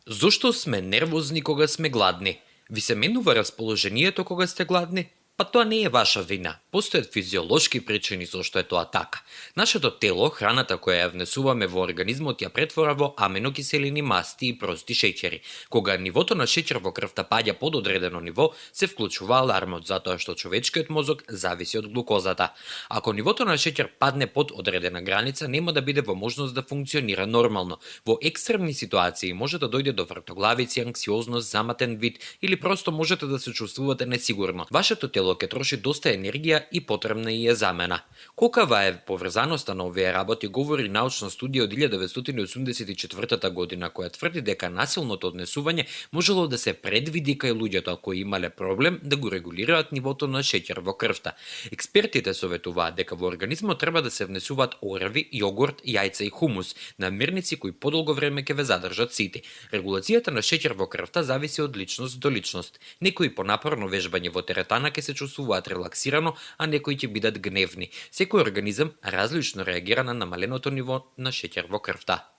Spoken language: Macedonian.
Зошто сме нервозни кога сме гладни? Ви се менува расположението кога сте гладни? Па тоа не е ваша вина. Постојат физиолошки причини зошто е тоа така. Нашето тело, храната која ја внесуваме во организмот ја претвора во аминокиселини, масти и прости шеќери. Кога нивото на шеќер во крвта паѓа под одредено ниво, се вклучува алармот затоа што човечкиот мозок зависи од глукозата. Ако нивото на шеќер падне под одредена граница, нема да биде во можност да функционира нормално. Во екстремни ситуации може да дојде до вртоглавици, анксиозност, заматен вид или просто можете да се чувствувате несигурно. Вашето тело ќе троши доста енергија и потребна и е замена. Колкава е поврзаноста на овие работи говори научна студија од 1984 година која тврди дека насилното однесување можело да се предвиди кај луѓето кои имале проблем да го регулираат нивото на шеќер во крвта. Експертите советуваат дека во организмот треба да се внесуваат орви, јогурт, јајца и хумус, намирници кои подолго време ќе ве задржат сити. Регулацијата на шеќер во крвта зависи од личност до личност. Некои по напорно вежбање во теретана ќе се чувствуваат релаксирано, а некои ќе бидат гневни. Секој организам различно реагира на намаленото ниво на шеќер во крвта.